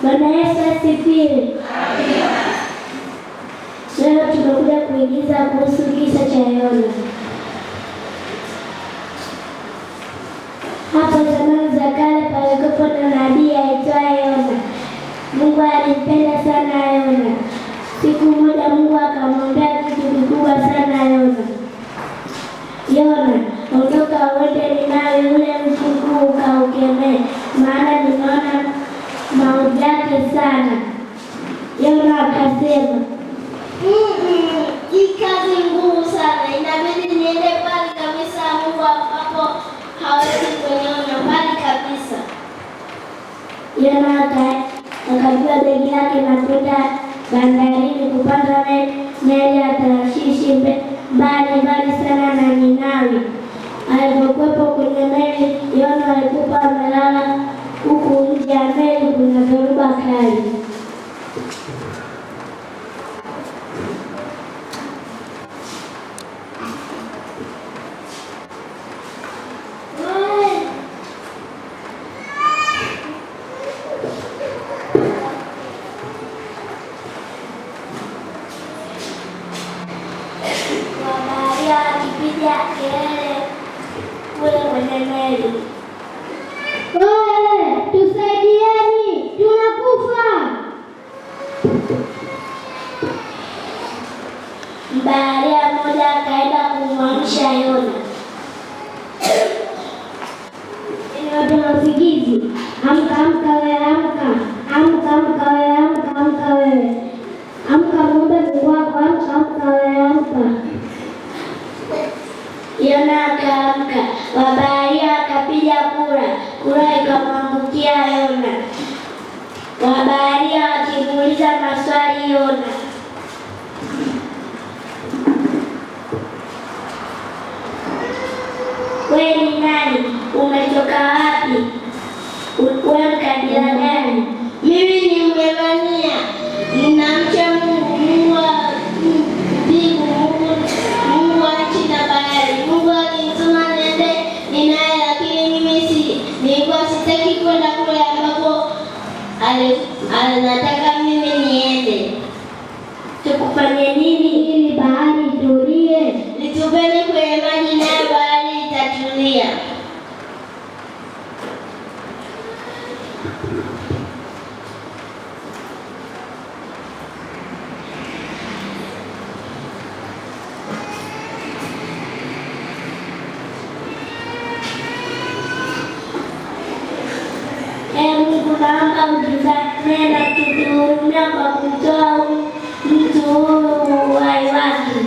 Bwana Yesu asifiwe. Leo tumekuja kuigiza kuhusu kisa cha Yona. Hapo zamani za kale palikuwepo na nabii aitwaye Yona. Mungu alimpenda sana Yona. Siku moja Mungu akamwambia kitu kikubwa sana Yona. Yona, ondoka uende Ninawi, ule mji mkuu, ukaukemee, maana nimeona maovu yake sana. Yona akasema, Hii kazi ngumu sana, inabidi niende mbali kabisa. Mungu ambapo hawezi kuniona, mbali kabisa. Yona akabeba begi lake na kwenda bandarini kupanda meli ya Tarshishi mbali mbali sana na Ninawi. Alipokuwepo kwenye meli, Yona alikuwa amelala, huku nje ya meli kuna dhoruba kali. Wabaharia wakipiga kelele kule kwenye meli. Wewe, tusaidieni, tunakufa! Mbaharia mmoja akaenda kumwamsha Yona. Watu na usingizi, amka, amka wewe, amka, amka, amka wewe, amka, amka wewe, amka, muombe Mungu wako, amka, amka wewe, amka. Yona akaamka, wabaharia wakapiga kura, kura ikamwangukia Yona. Wabaharia wakimuuliza maswali Yona. Wewe ni nani? Umetoka wapi? Wewe mkabila gani? Mimi ni Mwebrania, ninamcha Mungu, Mungu wa mbingu, Mungu wa nchi na bahari. Mungu alinituma niende Ninawi, lakini mimi nilikuwa sitaki kwenda kule ambapo anataka mimi niende. Tukufanye nini ili bahari itulie? Nitupeni kwenye maji, nayo bahari itatulia. Ee Mungu, naomba utusamehe na kutuhurumia kwa kumtoa mtu huyu uhai wake.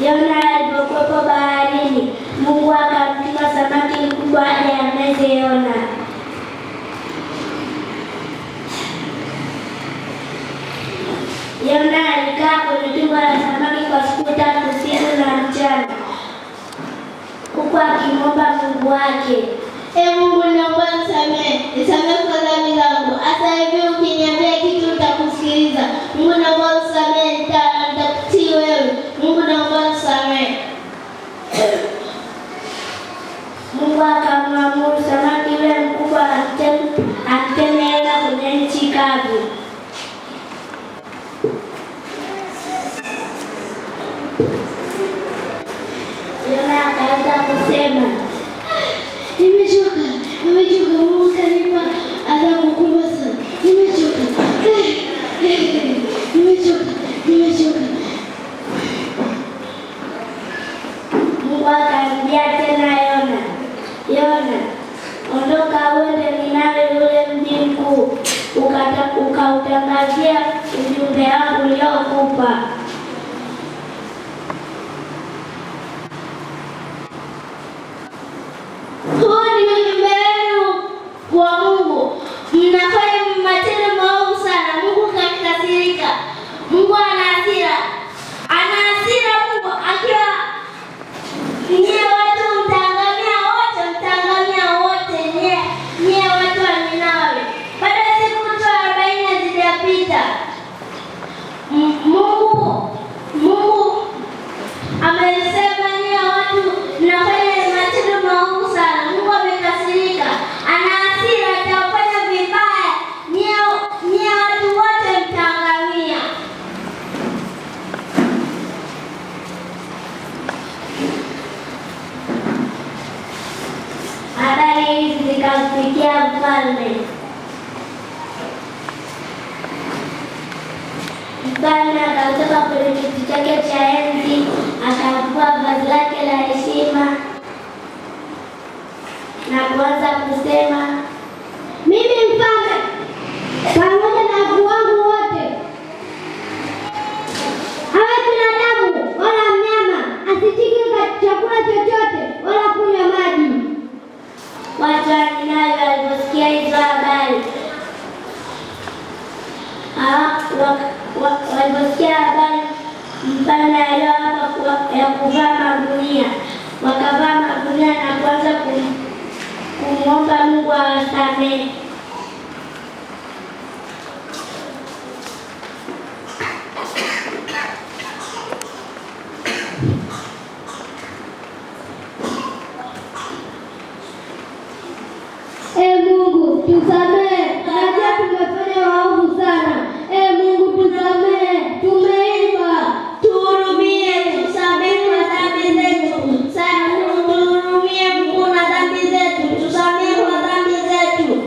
Yona alipokuwepo baharini, Mungu akamtuma samaki mkubwa aje ammeze Yona. Yona alikaa kwenye tumbo la samaki kwa siku 3 usiku na mchana, huku akimwomba Mungu wake. Ee Mungu, naomba nisamehe, nisamehe kwa dhambi zangu. Hata hivi ukiniambia kitu nitakusikiliza. Mungu, naomba unisamehe, nitakutii wewe. Mungu, naomba unisamehe. Mungu akamwamuru samaki yule mkubwa amteme Yona kwenye nchi kavu. Yona akaanza kusema, Nimechoka, nimechoka. Mungu kanipa adhabu kubwa sana. Nimechoka, nimechoka, nimechoka. Mungu akamwambia tena Yona, Yona, ondoka uende Ninawi, ule mji mkuu, ukautangazia ujumbe wangu uliokupa. Huu ni ujumbe wenu wa Mungu. Mnafanya matendo maovu sana. Mungu kakasirika. Mungu ana hasira. Ana hasira Mungu akiwa nyie watu mtaangamia wote, mtaangamia wote nyie watu wa Ninawi. Bado siku tu 40 hazijapita. Mungu amesema nyie watu mnafanya matendo maovu sana. Mungu amekasirika. Ana Habari hizi zikamfikia mfalme. Mfalme akatoka kwenye kiti chake cha enzi, akavua vazi lake la heshima na kuanza kusema, Mimi mfalme pamoja na wakuu wangu wote, awe binadamu wala mnyama, asishike chakula chochote wala kunywa maji. Watu wa Ninawi waliposikia hizo habari waliposikia habari mfalme aliyowapa ya kuvaa magunia, wakavaa magunia na kuanza kumwomba Mungu awasamehe. E Mungu, tusamehe, najua tumefanya maovu sana. E Mungu, tusamehe, tumeiba. Tuhurumie, tusamehe kwa dhambi zetu. Tuhurumie Mungu na dhambi zetu, tusamehe kwa dhambi zetu.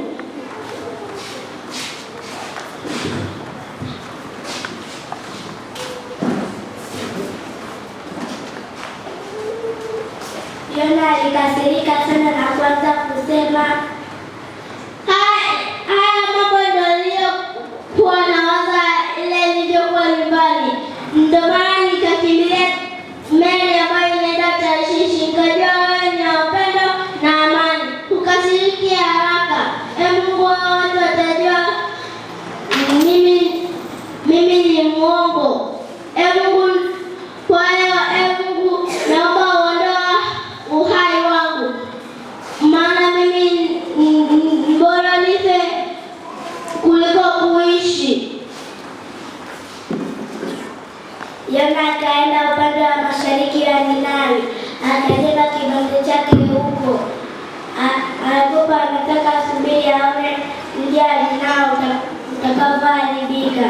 Yona alikasirika sana na kuanza kusema, Haya mambo ndio niliyokuwa nawaza ile nilivyokuwa nyumbani. Ndio maana nikakimbilia meli ambayo inaenda Tarshishi, nikajua wewe ni wa upendo na amani, hukasiriki haraka. E Mungu, hao watu watajua mimi ni mwongo. E Mungu, kwa hiyo e Mungu, naomba uondoa uhai wangu, maana mimi bora nife kuliko kuishi. Yona akaenda upande wa mashariki ya Ninawi, akajenga kibanda chake huko. Alikuwa anataka asubiri aone mji wa Ninawi utakavyoharibika.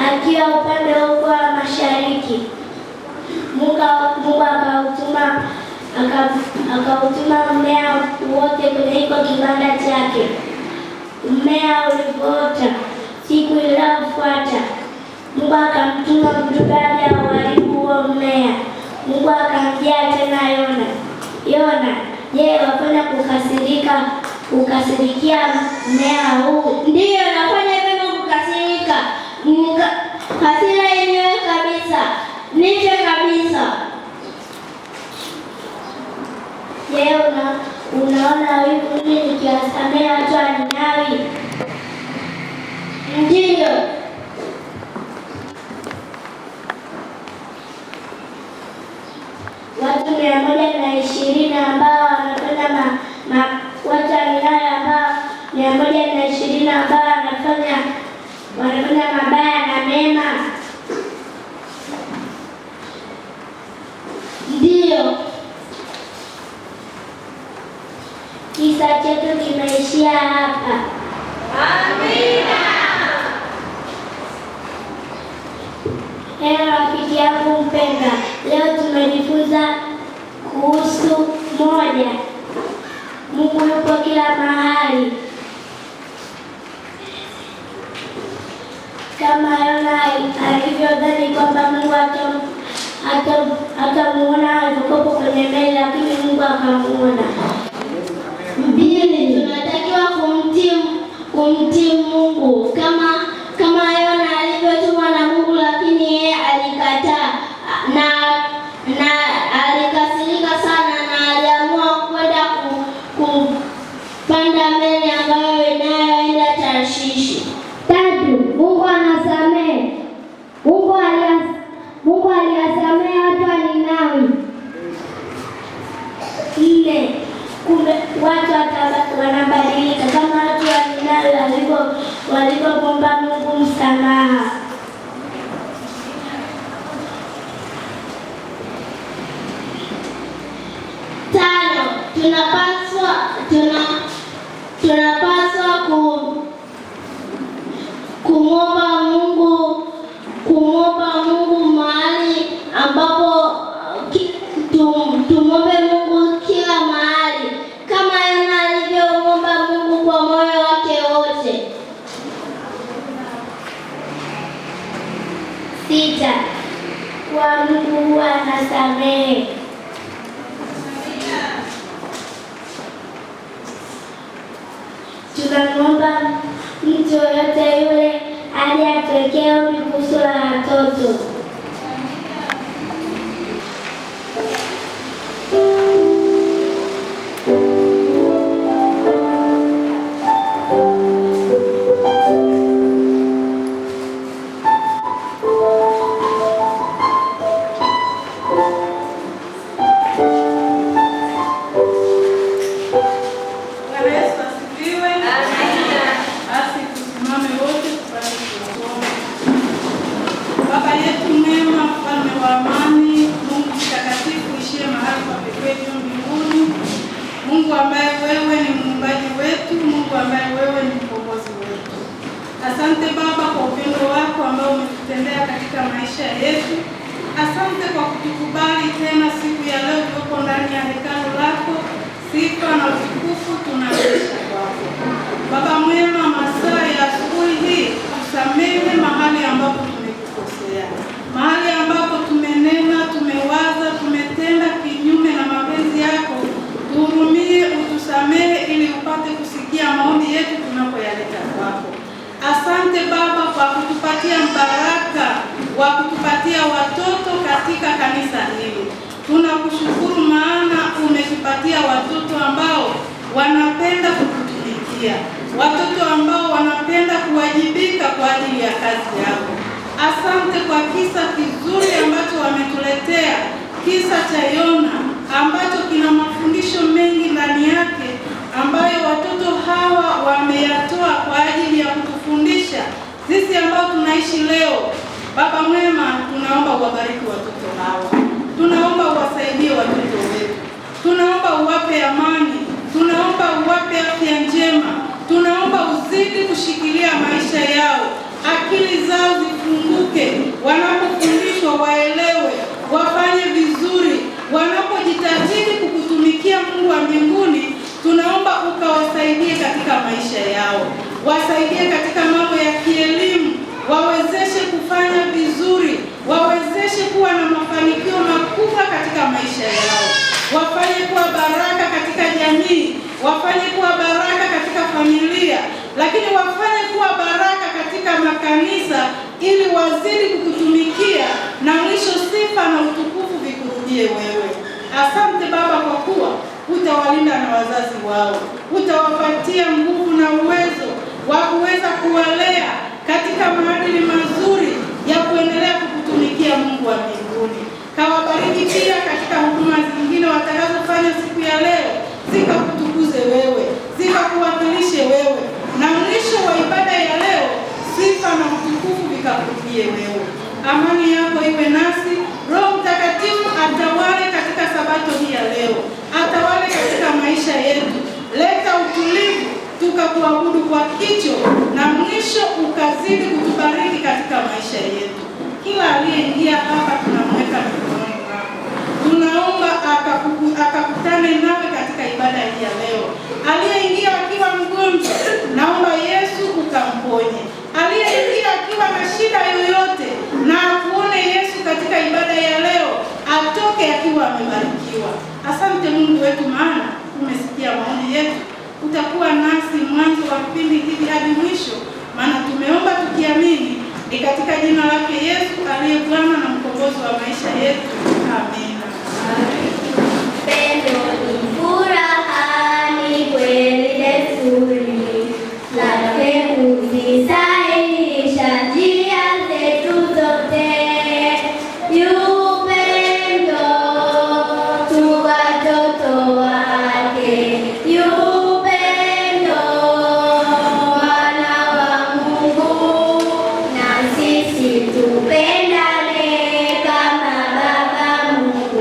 Akiwa upande huko wa mashariki, Mungu akautuma mmea wote kwenye iko kibanda chake. Mmea ulipoota siku iliyofuata, Mungu akamtuma mdudu aje auharibu huo mmea. Mungu akamjia tena Yona, Yona, je, wafanya kukasirikia mmea huu? Ndiyo, nafanya vyema kukasirika. Hasira yenyewe kabisa, nife kabisa. Je, unaona wivu mimi nikiwasamehe watu wa Ninawi? Ndiyo. Watu 120 ambao wanafanya watu wa Ninawi ambao 120 ambao wanafanya mabaya na mema. Ndiyo. Kisa chetu kimeishia hapa. Amina. Helo rafiki yangu mpendwa, leo tumejifunza kuhusu moja, Mungu yupo kila mahali. Kama Yona alivyodhani kwamba Mungu hatamuona alipokuwa kwenye meli, lakini Mungu akamuona. Mbili, tunatakiwa kumtii Mungu kama Yona alivyotumwa na Mungu, lakini yeye alikataa na alikasirika sana na aliamua kwenda kupanda meli ambayo inayoenda Tarshishi. Tatu, Mungu anasamehe. Mungu aliwasamehe watu wa Ninawi. Nne, kumbe watu wanabadilika kama watu wa Ninawi walipomwomba Mungu msamaha. Tano, tunapaswa kumwomba Mungu mahali ambapo tumwombe Mungu kila mahali kama Yona. anasamehe. Tunamwomba mtu yoyote yule aje atuwekee ombi kuhusu watoto. Bwana Yesu asifiwe. Amina. Basi tusimame wote tupate kuomba. Baba yetu mwema, mfalme wa amani, Mungu mtakatifu ishiye mahali pa pekee juu mbinguni, Mungu ambaye wewe ni muumbaji wetu, Mungu ambaye wewe ni mkombozi wetu. Asante Baba kwa upendo wako ambao umetutendea katika maisha yetu. Asante kwa kutukubali tena siku ya leo tuwepo ndani ya hekalu lako. Sifa na utukufu tunarudisha kwako. Baba mwema, masaa ya asubuhi hii tusamehe mahali ambapo tumekukosea, mahali ambapo tumenena, tumewaza, tumetenda kinyume na mapenzi yako. Tuhurumie, utusamehe ili upate kusikia maombi yetu tunapoyaleta kwako. Asante Baba kwa kutupatia mbaraka wa kutupatia watoto katika kanisa hili. Tunakushukuru maana umetupatia watoto ambao wanapenda kukutumikia, watoto ambao wanapenda kuwajibika kwa ajili ya kazi yako. Asante kwa kisa kizuri ambacho wametuletea, kisa cha Yona ambacho kina mafundisho mengi ndani yake ambayo watoto hawa wameyatoa kwa ajili ya kutufundisha sisi ambao tunaishi leo. Baba mwema, tunaomba uwabariki watoto hawa, tunaomba uwasaidie watoto wetu, tunaomba uwape amani, tunaomba uwape afya njema, tunaomba uzidi kushikilia maisha yao, akili zao zifunguke, wanapofundishwa waelewe, wafanye vizuri, wanapojitahidi kukutumikia Mungu wa mbinguni, tunaomba ukawasaidie katika maisha yao, wasaidie katika mambo ya kielimu, wawezeshe kufanya vizuri, wawezeshe kuwa na mafanikio makubwa katika maisha yao, wafanye kuwa baraka katika jamii, wafanye kuwa baraka katika familia, lakini wafanye kuwa baraka katika makanisa, ili wazidi kukutumikia na mwisho sifa na utukufu vikurudie wewe. Asante Baba kwa kuwa utawalinda na wazazi wao, utawapatia nguvu na uwezo wa kuweza kuwalea katika maadili mazuri ya kuendelea kukutumikia Mungu wa mbinguni. Kawabariki pia katika huduma zingine watakazofanya siku ya leo, zikakutukuze wewe, zikakuwakilishe wewe, na mwisho wa ibada ya leo sifa na utukufu vikakurudie wewe. Amani yako iwe nasi. Roho Mtakatifu atawale katika sabato hii ya leo, atawale katika maisha yetu. Leta utulivu tukakuabudu kwa kicho, na mwisho ukazidi kutubariki katika maisha yetu. Kila aliyeingia hapa tunamweka mikononi mwako. Tunaomba akakutane nawe katika ibada hii ya leo. Aliyeingia akiwa mgonjwa, naomba Yesu ukamponye. Aliyeingia akiwa na shida yoyote, na akuone Yesu katika ibada ya leo, atoke akiwa amebarikiwa. Asante Mungu wetu, maana umesikia maombi yetu. Utakuwa nasi mwanzo wa kipindi hiki hadi mwisho, maana tumeomba tukiamini ni katika jina lake Yesu aliye Bwana na mkombozi wa maisha yetu. Amina. Pendo ni furaha, ni kweli desturi zake kuzisahihisha njia zetu zote. Upendo tu watoto wake, upendo wana wa Mungu, na sisi tupendane kama Baba Mungu.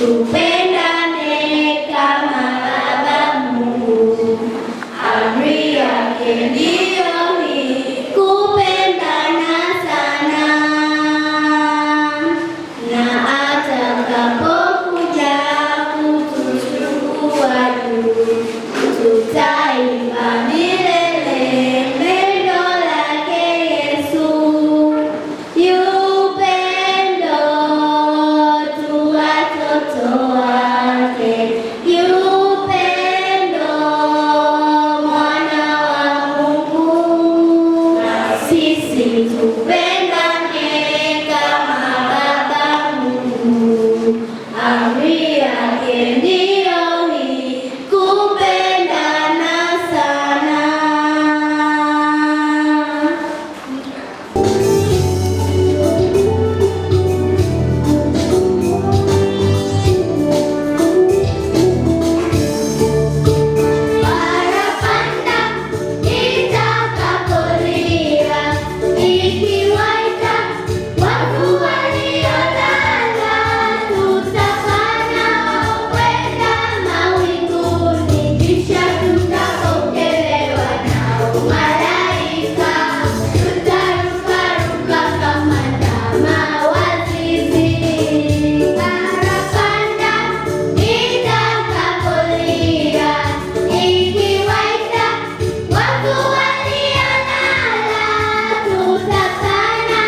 Tupendane kama Baba Mungu, amri yake ndiyo hii, kupendana sana. Na atakapokuja kutuchukua juu, tutaimba milele pendo lake Yesu. Upendo tu watoto wake, upendo mwana wa Mungu. Sisi tupendane kama Baba Mungu, amri yake ndiyo hii, kupendana sana. Parapanda itakapolia, ikiwaita watu waliolala, tutapanda kwenda mawinguni, kisha tutapokelewa nao malaika, tutarukaruka kama ndama wa zizi. Parapanda itakapolia, ikiwaita watu waliolala, tutapanda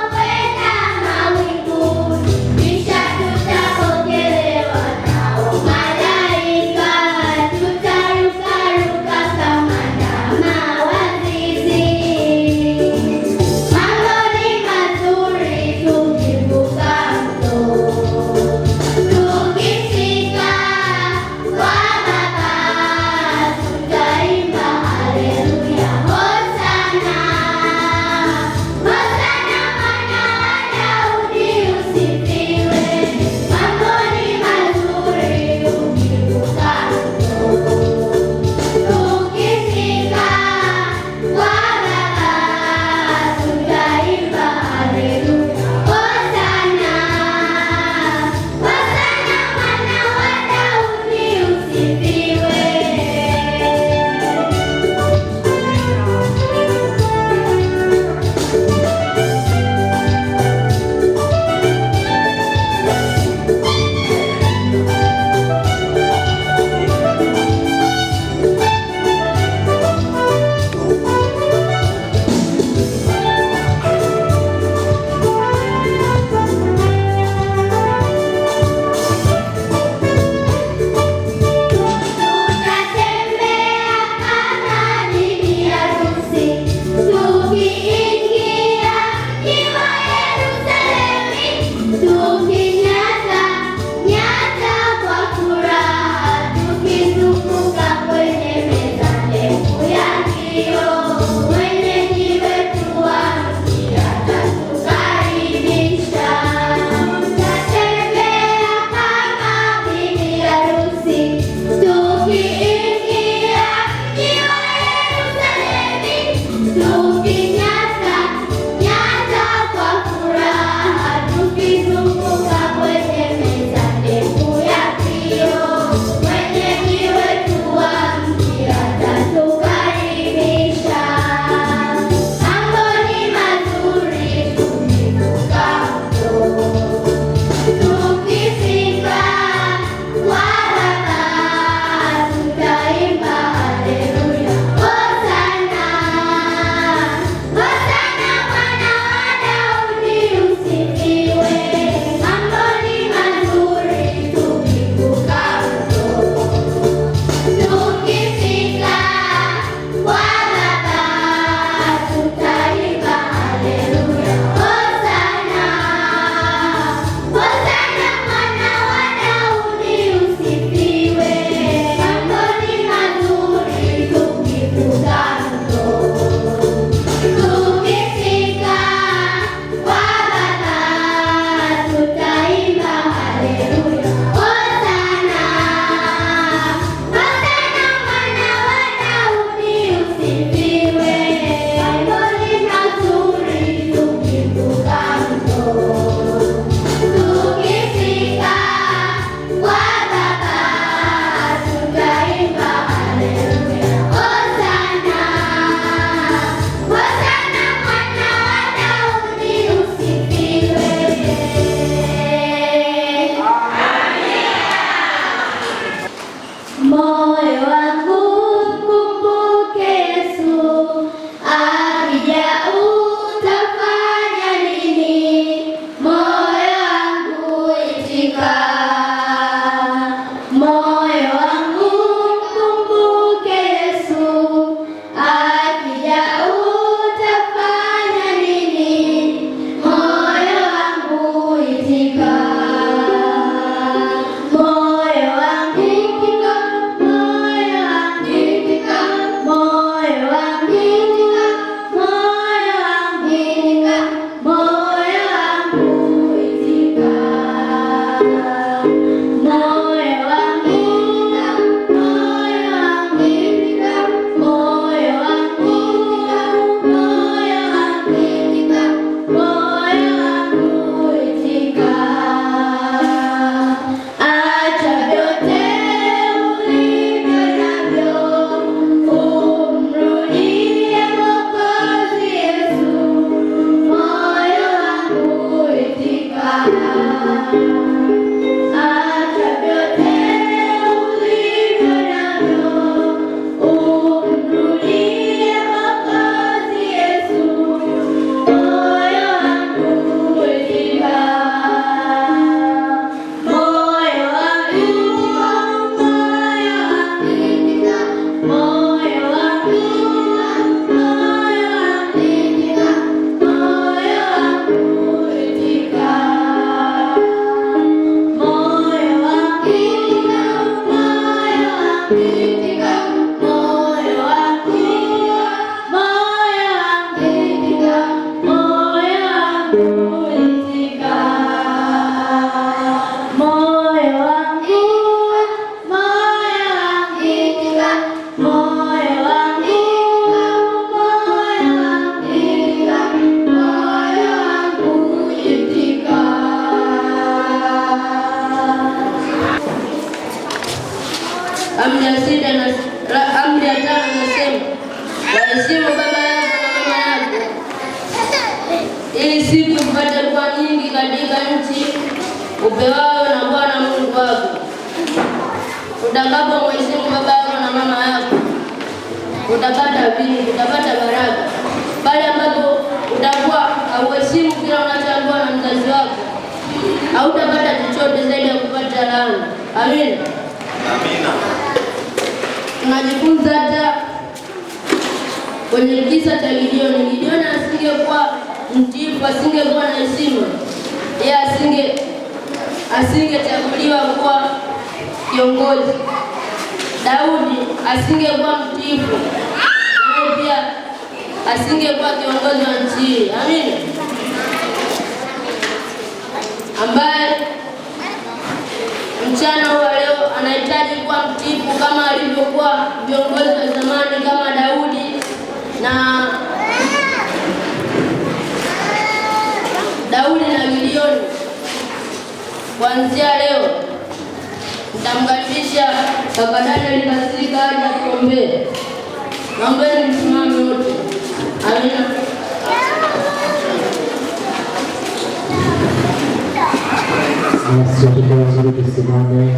kwenda mawinguni, kisha tutapokelewa nao malaika, tutarukaruka kama ndama wa zizi. Mambo ni mazuri tukivuka mto, tukifika kwa Baba tutaimba haleluya, hosana, hosana Mwana wa Daudi usifiwe. Mambo ni mazuri ukivuka mto, tukifika kwa Baba tutaimba haleluya, hosana, hosana Mwana wa Daudi usifiwe. Tutatembea kama bibi harusi, tukiingia mji wa Yerusalemu, tukinyata nyata kwa furaha, tukizunguka kwenye meza ndefu ya kioo. Mwenyeji wetu wa mji atatukaribisha. Tutatembea kama bibi harusi, tukiingia mji wa Yerusalemu, tukinyata nyata kwa furaha, tukizunguka Acha vyote ulivyo navyo, umrudie Mwokozi Yesu. Moyo wangu itika, moyo wangu, moyo wangu itika, moyo wangu, moyo wangu itika, moyo wangu itika. Moyo wangu itika, moyo wangu itika, moyo wangu, moyo wangu itika, moyo wangu itika. Moyo wangu, moyo wangu itika, moyo wangu, moyo wangu itika, moyo wangu itika. Amri ya sita na amri ya tano inasema, waheshimu baba yako na mama yako, ili siku zipate kuwa nyingi katika nchi upewayo na Bwana Mungu wako. Utakapomheshimu baba yako na mama yako, utapata vingi, utapata baraka. Pale ambapo utakuwa hauheshimu kila unachoambiwa na mzazi wako, hautapata chochote zaidi ya kupata laana. Amina. Amina. Tunajifunza hata kwenye kisa cha Gideoni. Gideoni asingekuwa mtiifu, asingekuwa na heshima, yeye asingechaguliwa kuwa kiongozi. Daudi asingekuwa mtiifu, naye pia asingekuwa kiongozi wa nchi hii. Amina. Ambaye mchana wa leo anahitaji kuwa mtiifu kama alivyokuwa viongozi wa zamani kama Daudi na Daudi na Gideoni. Kuanzia leo nitamkaribisha Kaka Daniel Kasika aje atuombee. Naombeni msimame wote. Amina. Basi watoto wazuri tusimame,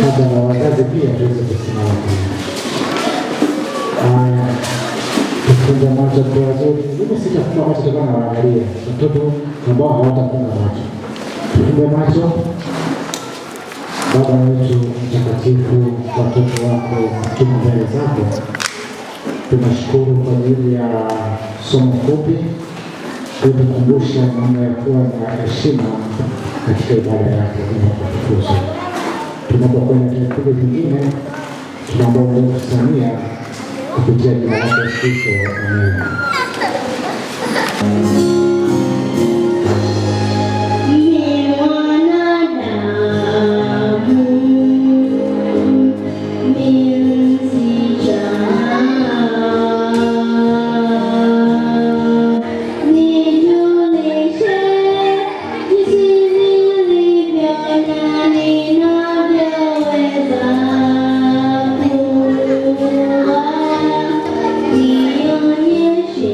hata na wazazi pia tuweze kusimama pia. Haya, tufunge macho watoto wazuri. Mimi sitafunga macho, tutakuwa nawaangalia watoto ambao hawatafunga macho. Tufunge macho. Baba yetu mtakatifu, watoto wako tumo mbele zako, tunashukuru kwa ajili ya somo fupi kutukumbusha namna ya kuwa na heshima katika ibada yako inapotukuzwa. Tunapokwenda katika vipindi vingine, tunaomba uendelee kutusimamia kupitia jina lako Yesu Kristo, amina. Ni mwanadamu, ni msichana, nijulishe jinsi nilivyo na ninavyoweza kuwa, nionyeshe.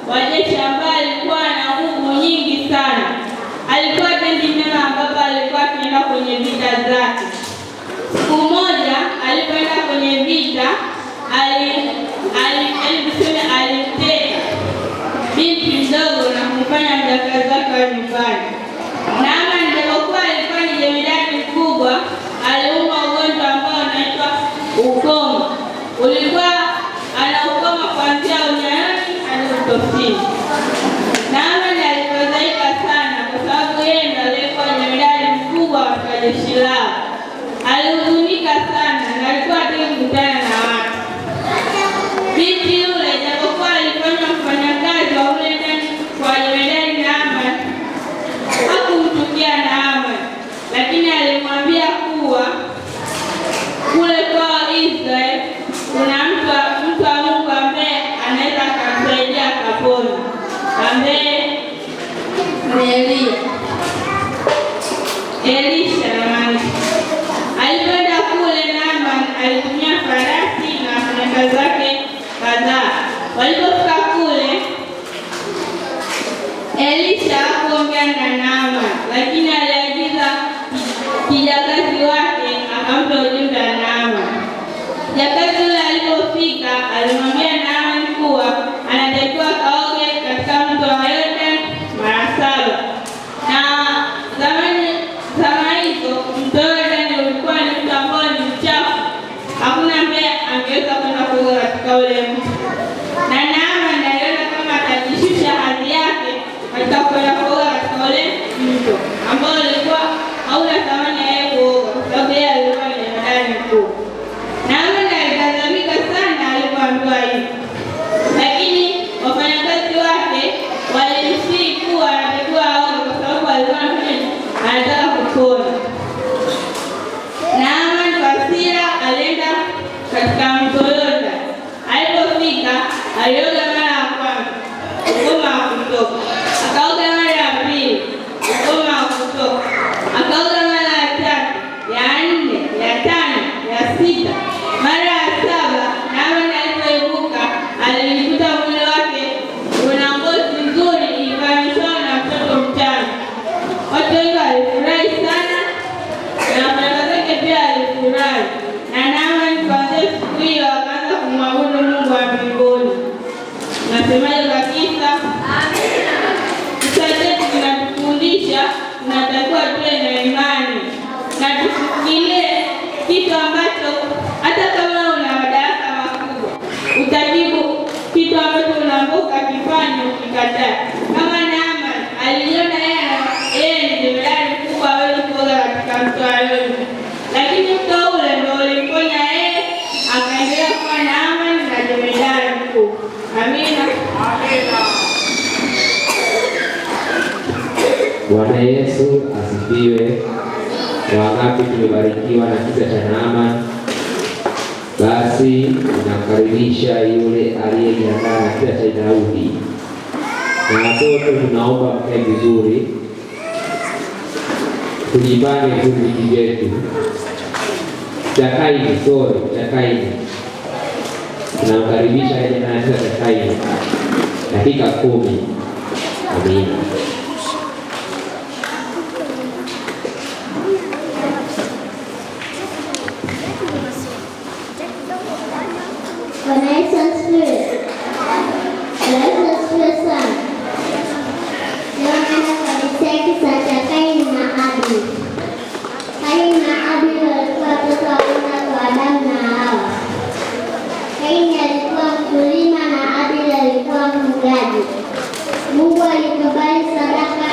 wa jeshi ambaye alikuwa na nguvu nyingi sana. Alikuwa tendi mema ambapo alikuwa akienda kwenye vita zake. Siku moja alipoenda kwenye vita, ali tuseme alimteka binti mdogo na kumfanya mjakazi wake wa nyumbani. Naaman japokuwa alikuwa ni jemedari mkubwa, aliumwa ugonjwa ambao unaitwa ukoma. Ulikuwa ana ukoma kuanzia unyayoni hadi utosini. Naaman alifadhaika sana kwa sababu yeye ndo aliyekuwa jemedari mkubwa katika jeshi lao. Alihuzunika sana na alikuwa hataki kukutana na watu. Binti yule japokuwa alifanywa mfanyakazi wa ule ndani kwa jemedari Naaman, hakumchukia Naaman, lakini alimwambia kuwa kule kwao Israel kuna mtu wa Mungu ambaye anaweza akamsaidia akapona, ambaye ni Elia, Elisha namaanisha. Alipoenda kule, Naaman alitumia farasi na wafanyakazi wake kadhaa. Walipofika kule, Elisha hakuongea na Naaman, lakini aliagiza kijakazi wake akampa ujumbe wa Naaman. Kijakazi yule alipofika, alimwambia Naaman kuwa anatakiwa kaoge katika mto wa Yordan mara 7. Na zamani, zama hizo mto Yordan ulikuwa ni mto ambao ni mchafu, hakuna ambaye angeweza kwenda kuoga katika ule mto. Na Naaman aliona kama atajishusha hadhi yake katika kwenda kuoga katika ule mto ambao ulikuwa hauna thamani ya yeye kuoga, kwa sababu yeye alikuwa ni jemedari mkuu. Naaman alikadhabika sana alipoambiwa hivyo, lakini wafanyakazi wake walimsihi kuwa anatakiwa aoge kwa sababu alikuwa anataka kupona. Naaman kwa hasira alienda katika mto Yordan. Alipofika alioga mara ya kwanza, ukoma hakutoka. Akaoga mara ya pili, ukoma hakutoka. Akaoga mara ya tatu, ya nne, ya tano, ya sita, mara ya saba. Naaman alipoibuka alijikuta mwili wake una ngozi nzuri ilifananishwa na mtoto mchanga. Watu wengi walifurahi sana na wafanyakazi wake pia walifurahi. Na Naaman kuanzia siku hiyo akaanza kumwabudu Mungu wa mbinguni. Nasemaje kwa kisa? Kisa chetu kinatufundisha tunatakiwa tuwe na imani na tusifikirie kitu ambacho hata kama una madaraka makubwa utajibu kitu ambacho unaambiwa ukakifanya ukikataa. Kama Naaman alijiona yeye ni jemedari mkubwa, hawezi kuoga katika mto wa Yordan, lakini mto ule ndio ulimponya yeye, akaendelea kuwa Naaman na jemedari mkuu. Amina. Bwana Yesu asifiwe. Wangapi tumebarikiwa na kisa cha Naaman? Basi nakaribisha yule aliyejiandaa na kisa cha Daudi. Na watoto tunaomba mkae vizuri, tujipange vizuri viti vyetu. Cha Kaini, sorry, cha Kaini. Tunamkaribisha aliyejiandaa na kisa cha Kaini. Dakika 10. Amina. Bwana Yesu asifiwe. Bwana Yesu asifiwe sana. Leo naenda kuhadithia kisa cha Kaini na Abeli. Kaini na Abeli walikuwa watoto wa kwanza kwa Adamu na Hawa. Kaini alikuwa mkulima na Abeli alikuwa mfugaji. Mungu alikubali sadaka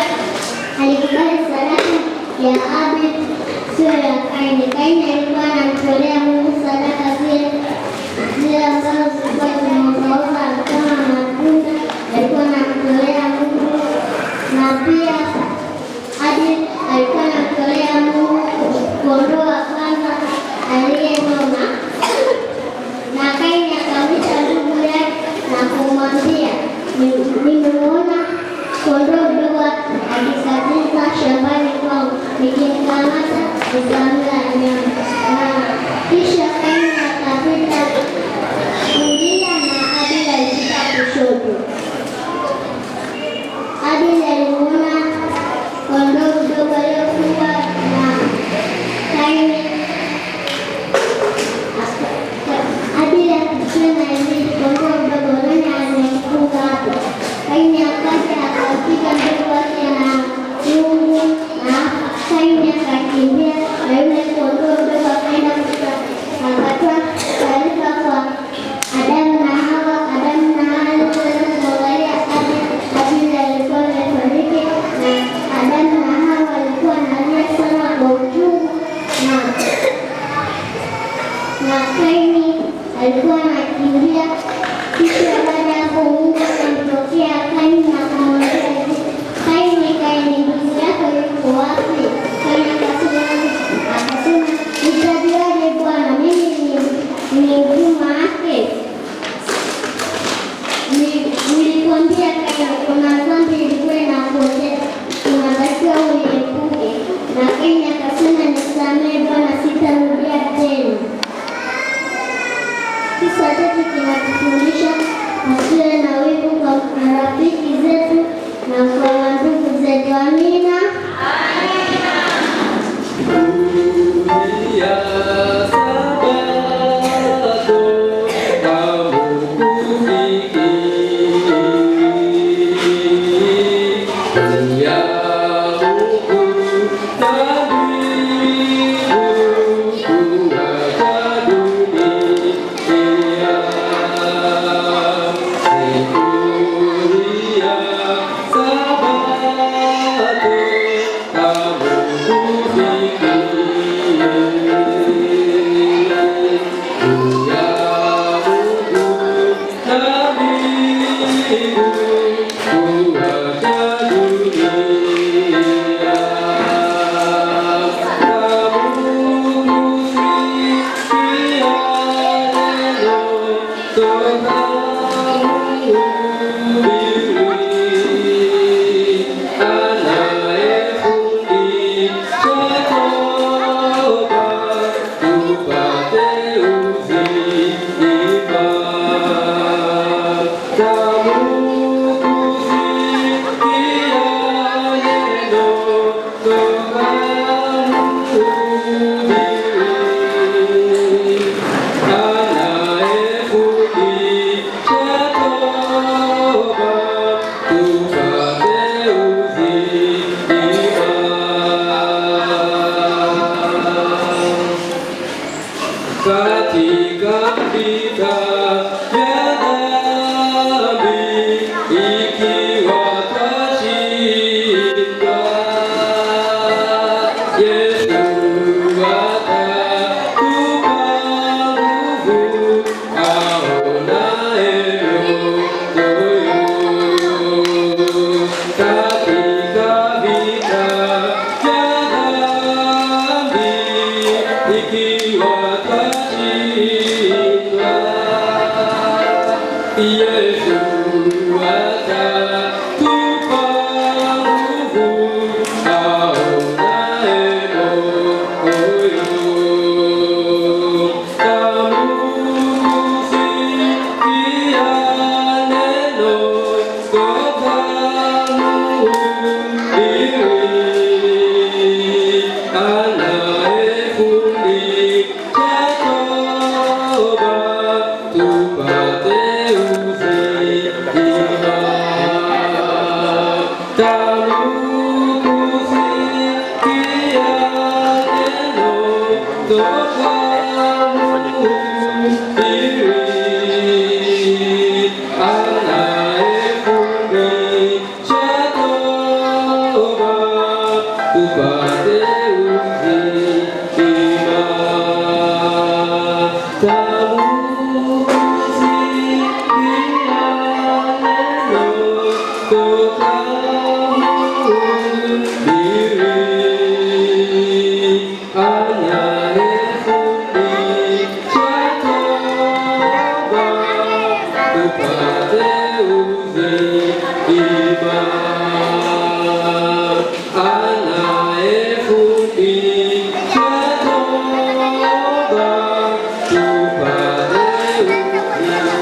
ya Abeli, sio ya Kaini. Kaini alikuwa anamtolea Mungu sadaka zile zile ambazo zilikuwa zimeozaoza kama matunda, alikuwa anamtolea Mungu, na pia Abeli alikuwa anamtolea Mungu kondoo wa kwanza aliyenona. Na Kaini akamwita ndugu yake na kumwambia, "Nimemuona kondoo mdogo akikatiza shambani kwangu, nikimkamata nitamla nyama." Na kisha Kaini akapita kulia na Abeli alipita kushoto. Kuna dhambi ilikuwa inakuendea, unatakiwa uiepuke. Na Kaini akasema, nisamehe Bwana, sitarudia tena. Kisa chetu kinatufundisha tusiwe na wivu kwa marafiki zetu na kwa ndugu zetu. Amina. Ya Sabato hamukufiki, ya Mungu na mbingu kuacha dunia. Siku ya Sabato hamukufiki, ya Mungu na mbingu kuacha dunia. Hamukusikia neno toka Mhubiri, anayefundisha toba tupate uzima. Hamukusikia neno toka Mhubiri, anayefundisha toba tupate uzima. Katika vita vya dhambi, ikiwa twashindwa, Yesu atatupa nguvu aonaye mioyo. Katika vita vya dhambi, ikiwa twashindwa, Yesu atatupa nguvu aonaye moyo. Hamukusikia neno toka Mhubiri, anayefundisha toba tupate uzima. Hamukusikia neno toka Mhubiri, anayefundisha toba tupate uzima. Hamukusikia neno toka Mhubiri, anayefundisha toba tupate uzima. Anayefundisha toba tupate uzima.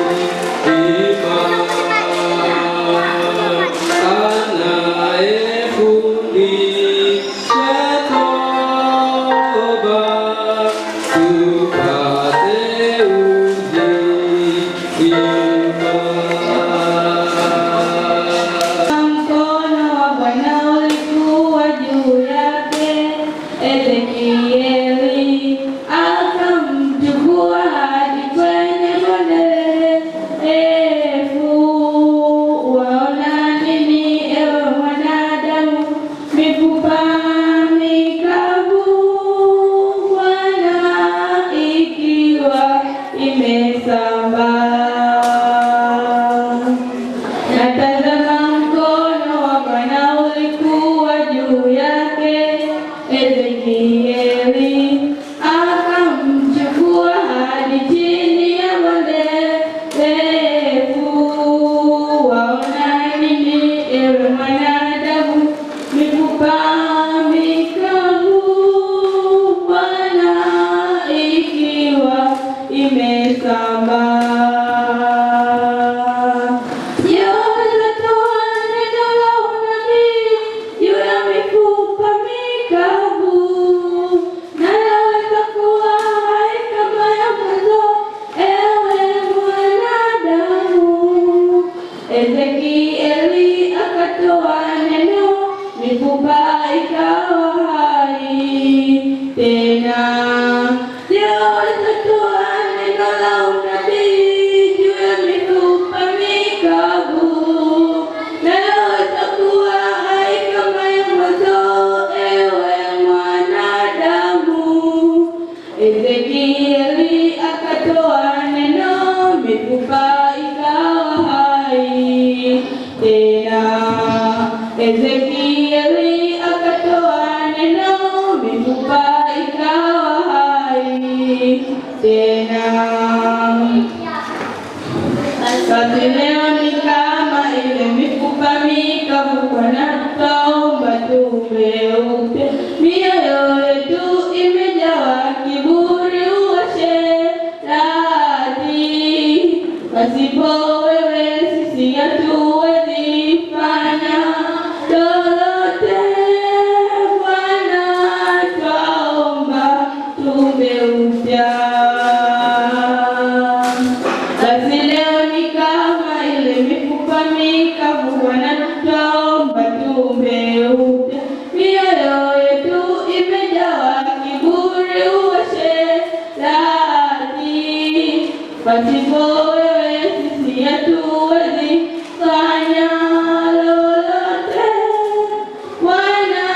Ezekieli akatoa neno, mifupa ikawa hai tena. Je, waweza toa neno la unabii juu ya mifupa mikavu, nayo itakuwa hai kama ya mwanzo, ewe mwanadamu? Ezekieli akatoa neno, mifupa ikawa hai tena. Ezekieli akatoa neno, mifupa ikawa hai tena. Basi leo ni kama ile mifupa mikavu, Bwana twaomba tuumbe upya. Mioyo yetu imejawa kiburi, uasherati. Pasipo wewe sisi hatuwezi fanya lolote. Bwana twaomba tuumbe upya. Basi leo ni kama ile mifupa mikavu, Bwana twaomba tuumbe upya. Mioyo yetu imejawa kiburi, uasherati. Pasipo wewe sisi hatuwezi fanya lolote. Bwana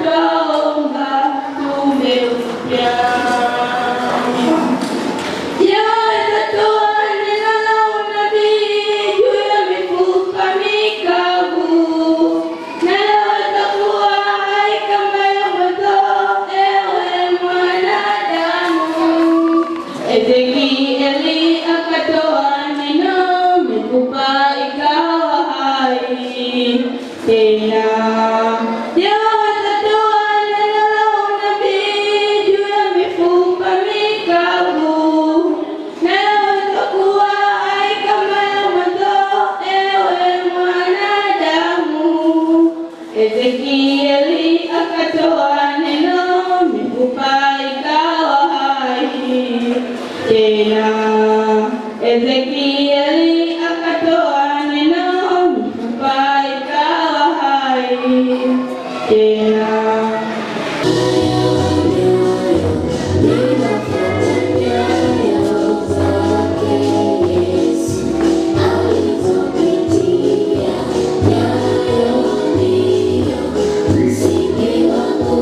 twaomba tuumbe upya. Yaweza toa neno la unabii juu ya mifupa mikavu, nayo itakuwa hai kama ya mwanzo, ewe mwanadamu. Ezekieli akatoa neno, mifupa ikawa hai tena. Yaweza toa neno la unabii juu ya mifupa mikavu, nayo itakuwa hai kama ya mwanzo, ewe mwanadamu. Ezekieli akatoa neno, mifupa ikawa hai tena. Ezekieli akatoa neno, mifupa ikawa hai tena. Ninafuata nyayo zake Yesu, alizopitia nyayo ndiyo msingi wangu,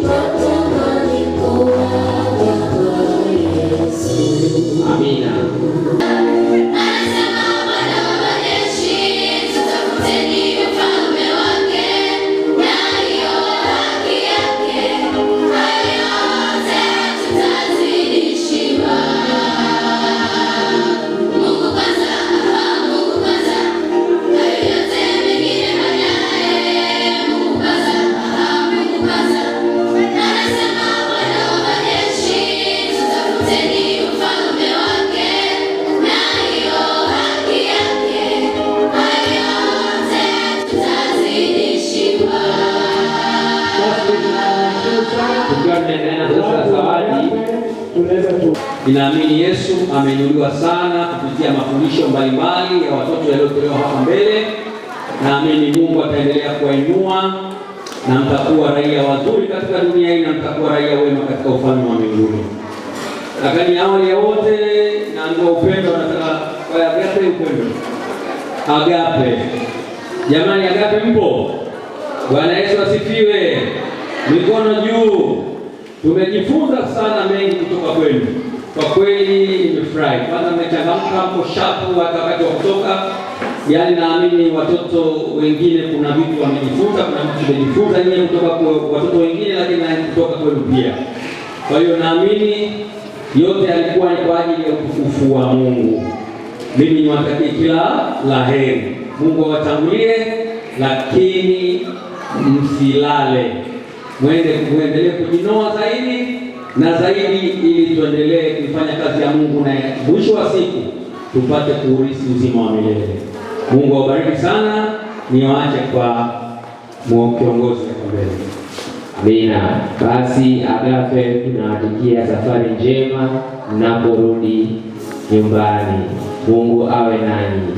natamani kuwa kama Yesu. Amina. Anasema Bwana wa majeshi, tutafuteni ufalme wake na hiyo haki yake, hayo yote tutazidishiwa. Mungu kwanza, Mungu kwanza, hayo yote mengine baadaye. Mungu kwanza, Mungu kwanza. Anasema Bwana wa majeshi, tutafuteni ufalme wake na hiyo haki yake, hayo yote tutazidishiwa. Tukiwa tunaendelea na sasa zawadi, ninaamini Yesu ameinuliwa sana kupitia mafundisho mbalimbali ya watoto yaliyotolewa hapa mbele. Naamini Mungu ataendelea kuwainua na mtakuwa raia wazuri katika dunia hii na mtakuwa raia wema katika ufalme wa mbinguni. Lakini awali ya wote, naambiwa upendo, nataka kwa agape upendo. Agape. Jamani, agape mpo? Bwana Yesu asifiwe. Mikono juu. Tumejifunza sana mengi kutoka kwenu. Kwa kweli nimefurahi. Kwanza mmechangamka, mko sharp hata wakati wa kutoka. Yaani naamini watoto wengine kuna vitu wamejifunza, kuna vitu tumejifunza nyinyi kutoka kwa watoto wengine, lakini na kutoka kwenu pia. Kwa hiyo naamini yote yalikuwa ni kwa ajili ya utukufu wa Mungu. Mimi niwatakie kila la heri. Mungu awatangulie, lakini msilale, mwende muendelee kujinoa zaidi na zaidi, ili tuendelee kuifanya kazi ya Mungu na mwisho wa siku tupate kuurithi uzima wa milele. Mungu awabariki sana, niwaache kwa kiongozi hapa mbele. Amina. Basi Agape tunawatakia safari njema mnaporudi nyumbani. Mungu awe nanyi.